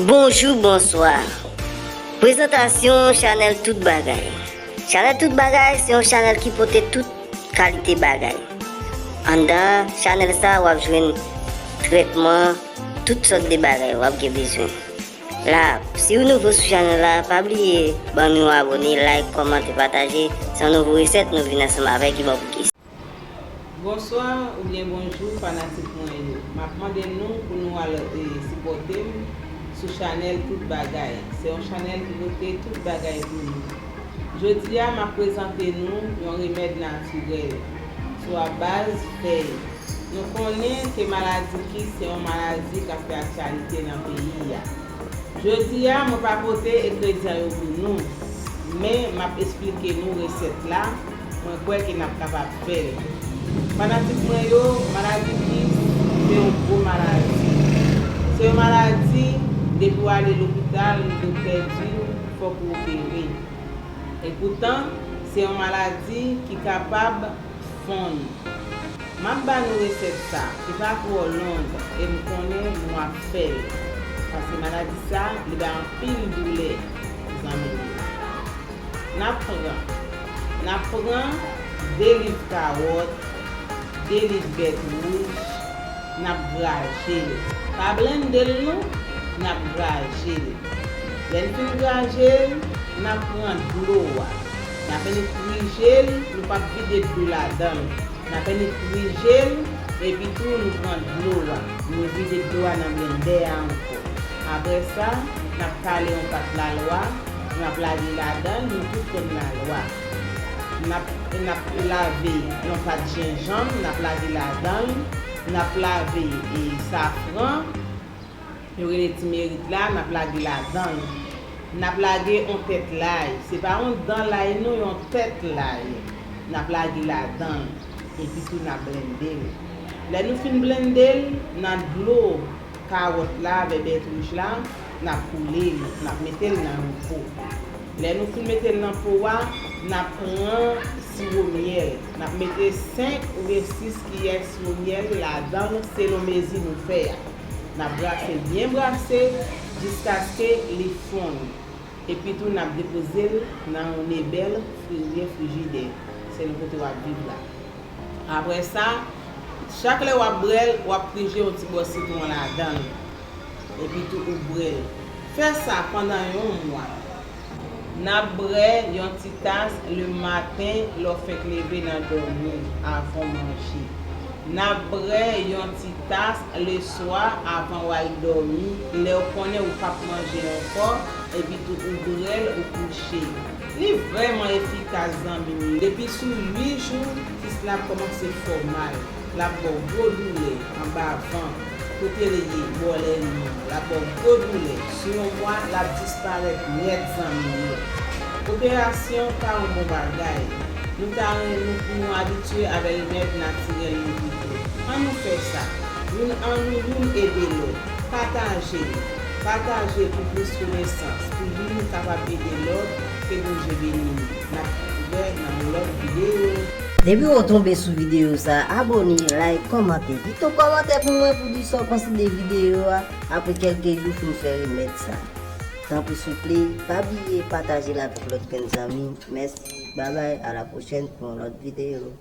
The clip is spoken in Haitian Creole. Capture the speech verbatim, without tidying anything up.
Bonjou, bonswa. Prezantasyon chanèl Tout Bagay. Chanèl Tout Bagay se yon chanèl ki pote tout kalite bagay. Anndan chanèl sa, w ap jwenn trètman tout sòt de bagay w ap gen bezwen. La, si w nouvo sou chanèl la, pa bliye ban nou yon abone, like, kòmante, pataje. Se yon nouvo resèt nou vin ansanm avèk Ivan Bouquet. Bonswa oubyen bonjou fanatik mwen yo. M ap mande nou pou nou al, e, sipòte m sou chanèl Tout Bagay. Se yon chanèl ki pote tout bagay pou nou. Jodi a, m ap prezante nou yon remèd natirèl sou abaz fèy. Nou konnen ke maladi kis se yon maladi k ap fè aktyalite nan peyi a. Jodi a, mwen pa pote engredyan yo pou nou, men m ap esplike nou resèt la, mwen kwè ke n ap kapab fè l. Fanatik mwen yo, maladi kis se yon gwo maladi. Se yon maladi, depi w ale lopital, doktè di w fòk ou opere. Epoutan, se yon maladi ki kapab fonn. M ap ba nou resèt sa, li pa twò long e m konnen nou ap fè l. Paske maladi sa, li bay anpil doulè, zanmi m yo. N ap pran, n ap pran de liv kawòt, de liv bèt wouj, n ap graje l. Pa blende l non, n ap graje l. Lè n fin graje l, n ap pran dlo a. N ap annik prije l, nou p ap vide dlo ladan l. N ap annik prije l, epi tou nou pran dlo a. Nou vide dlo a nan blendè a ankò. Apre sa, n ap kale yon pat lalwa, n ap lage ladan l, nou tout konn lalwa. N ap, n ap lave yon pat jenjanm, n ap lage ladan l, n ap lave, e, safran, yo rele timerit la, n ap lage ladan l. N ap lage yon tèt lay. Se pa yon dan lay non, yon tèt lay. N ap lage ladan l. Epi tou n ap blende l. Lè nou fin blende l, nan dlo kawòt la avè bèt wouj la, n ap koule l, n ap mete l nan yon po. Lè nou fin mete l nan po a, n ap pran siwo myèl. N ap mete senk oubyen sis kiyè siwo myèl ladan l selon mezi nou fè a. N ap brase l byen brase jiskaske li fonn. Epi tou n ap depoze l nan yon nebèl fri-, oubyen frijidè, selon kote w ap viv la. Apre sa, chak lè w ap bwè l, w ap prije yon ti bò sitwon ladan l. Epi tou ou bwè l. Fè sa pandan yon mwa. N ap bwè yon ti tas le maten lè w fenk leve nan dòmi, avan w manje. N ap bwè yon ti tas le swa avan w al dòmi, lè w konnen ou p ap manje ankò, epi tou ou bwè l ou kouche. Li vrèman efikas, zanmi m. Depi sou uit jou, kis la ap kòmanse fè w mal. L ap ba w gwo doulè anba vant, kote l ye, bò lènmi an. L ap ba w gwo doulè. Sou yon mwa, l ap disparèt nèt, zanmi m yo. Operasyon pa yon bon bagay. Nou ta renmen pou nou abitye avè remèd natirèl nou pito. Ann nou fè sa. Youn, ann nou youn ede lòt. Pataje l. Pataje pou plis konesans, pou youn kapab ede lòt. Ke Bondye beni nou. N ap wè nan yon lòt videyo. Depi w tonbe sou videyo sa, abone, like, kòmante. Kite yon kòmantè pou mwen pou di sa w panse de videyo a apre kèlke jou fin fè remèd sa. Tanpri souple, pa bliye pataje l avèk lòt grenn zanmi. Mèsi, babay, a la pwochèn pou yon lòt videyo.